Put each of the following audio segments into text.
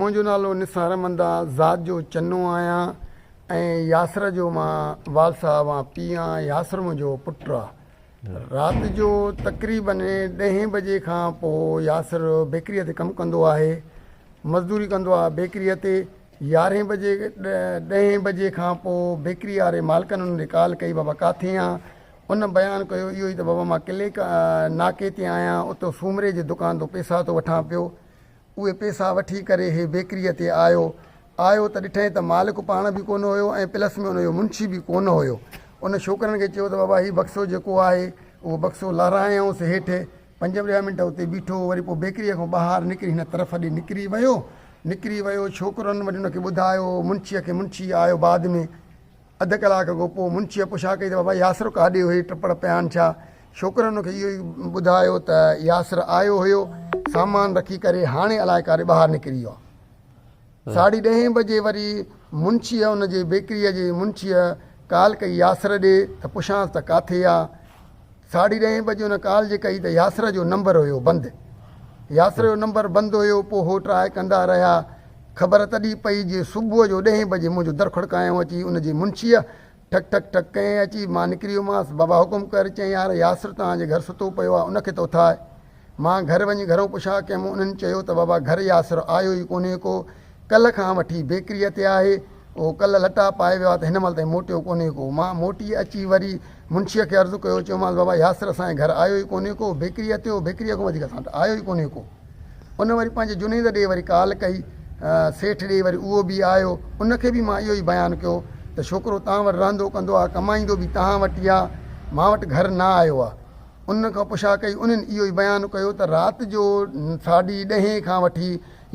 منهنجو نالو نثار احمد آ، ذات جو چنو آهيان ۽ ياسر جو مان والد صاحب آن، پيء آن، ياسر منهنجو پٽ آ. رات جو تقريبن ڏهين بجي کان پوء ياسر بيڪريء تي ڪم ڪندو آهي، مزدوري ڪندو آ بيڪريء تي. يارهين بجي ڏهين بجي کان پوء بيڪري واري مالڪن ان ڏي ڪال ڪئي بابا ڪاٿي آن؟ ان بيان ڪيو اهو ئي ته بابا مان قلعي ناڪي تي آهيان، اتو سومري جي دڪان تون پئسا ٿو وٺان پيو. اهي پئسا وٺي ڪري هي بيڪريء تي آيو. آيو ته ڏٺائين ته مالڪ پاڻ به ڪونه هيو ۽ پلس ۾ ان جو منشي به ڪونه هيو. ان ڇوڪرن کي چيو ته بابا هي بڪسو جيڪو آهي اهو بڪسو لهرايائونس هيٺ. پنج ڏهه منٽ اتي بيٺو وري پوء بيڪريء کان ٻاهر نڪري هن طرف ڏي نڪري ويو. نڪري ويو ڇوڪرن وري ان کي ٻڌايو منشيء کي منشي آيو بعد ۾. اڌ ڪلاڪ کان پوء منشيء پڇا ڪئي ته بابا ياسر ڪاڏي هئي ٽپڙ پيا آهن ڇا؟ ڇوڪرن هن کي اهو ئي ٻڌايو ته ياسر آيو هيو، سامان رکي ڪري هاڻي الائي ڪاڏي ٻاهر نڪري ويو آهي. ساڍي ڏهين بجي وري منشيء ان جي بيڪريء جي منشيء ڪال ڪئي ياسر ڏي ته پڇانس ته ڪاٿي آ؟ ساڍي ڏهين بجي ان ڪال جي ڪئي ته ياسر جو نمبر هيو بند. ياسر جو نمبر بند هيو پوء هو ٽراء ڪندا رهيا. خبر تڏهن پئي جي صبح جو ڏهين بجي منهنجو در کڙڪايائون اچي ان جي منشيء ٺڪ ٺڪ ٺڪ ڪيائين اچي مان نڪري ويومانس بابا حڪم ڪر چيائين يار ياسر توهان جي گهر ستو پيو آ ان کي ته اٿاء. مان گهر وڃي گهرئون پڇا ڪيم، انهن چيو ته بابا گهر ياسر آيو ئي ڪونهي ڪو، ڪلهه کان وٺي بيڪريء تي آهي، اهو ڪلهه لٽا پائي ويو آهي ته هن مهل تائين موٽيو ڪونهي ڪو. مان موٽي اچي وري منشيء کي عرض ڪيو، چيومانس بابا ياسر اسان جي گهر آيو ئي ڪونهي ڪو، بيڪريء تي هو، بيڪريء کان وڌيڪ اسان وٽ آيو ئي ڪونهي ڪو. ان وري پنهنجي جنيد ڏي وري ڪال ڪئي، سيٺ ڏي وري اهو به آيو، ان کي به مان اهو ئي بيان ڪيو ته ڇوڪرو توهان وٽ رهندو ڪندو آهي، ڪمائيندو به توهان وٽ ئي آهي، مان وٽ گهر نه آيو آهي. انهن کان پڇا ڪئي، انهن اهو ئي بيان ڪيو ته رات جو ساڍي ڏهين کان وٺي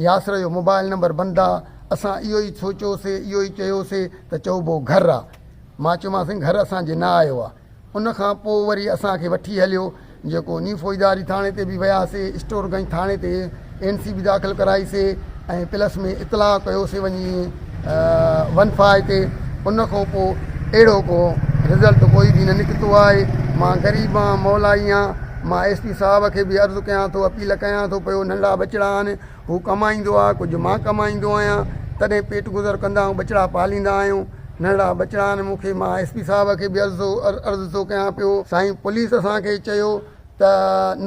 ياسر جو موبائل نمبر بند آ، اسان اهو ئي سوچيوسي، اهو ئي چيوسي ته چئبو گهر آ. مان چيومانس سائين گهر اسان جي نه آيو آ. ان کان پوء وري اسان کي وٺي هليو جيڪو نيو فوجداري ٿاڻي تي به وياسي، اسٽور گنج ٿاڻي تي اين سي به داخل ڪرائي سي ۽ پلس ۾ اطلاع ڪيو سي وڃي ون فائي تي ان کان پوء اهڙو ڪو رزلٽ ڪوئي به نه نڪتو آهي مان غريب آهيان مولائي آهيان مان ايس پي صاحب کي به عرض ڪيان ٿو اپيل ڪيان ٿو پيو ننڍڙا ٻچڙا آهن هو ڪمائيندو آهي ڪجهه مان ڪمائيندو آهيان تڏهن پيٽ گذر ڪندا آهيون ٻچڙا پاليندا آهيون ننڍڙا ٻچڙا آهن مون کي مان ايس پي صاحب کي به عرض عرض ٿو ڪيان پيو سائين پوليس اسان کي چيو ته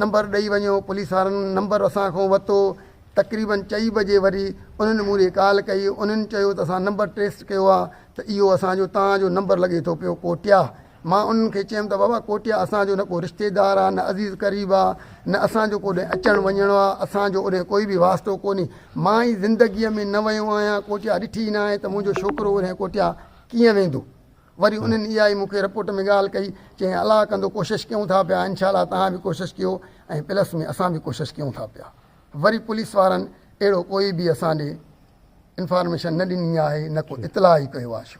نمبر ڏئي وڃو پوليس وارن نمبر اسان کان ورتو تقريبن چئي بجي وري انهن مون ڏي ڪال ڪئي انهن چيو ته اسان نمبر ٽريس ڪيو آ ته اهو اسان جو توهان جو نمبر لڳي ٿو پيو ڪوٽيا مان انهن کي چيم ته بابا ڪوٽيا اسان جو نه ڪو رشتيدار آ نه عزيز قريب آ نه اسان جو ڪوڏهن اچڻ وڃڻ آ اسان جو اوڏهن ڪوئي به واسطو ڪونهي مان ئي زندگيء ۾ نه ويو آهيان ڪوٽيا ڏٺي ئي ناهي ته منهنجو ڇوڪرو اوڏهن ڪوٽيا ڪيئن ويندو وري انهن اها ئي مون کي رپورٽ ۾ ڳالهه ڪئي، چيائين الله ڪندو ڪوشش ڪيون ٿا پيا انشاء الله توهان به ڪوشش ڪيو ۽ پلس ۾ اسان به ڪوشش ڪيون ٿا پيا. وري پوليس وارن اهڙو ڪوئي به اسان ڏي انفارميشن نه ڏني آهي نه ڪو اطلاع ئي ڪيو آهي.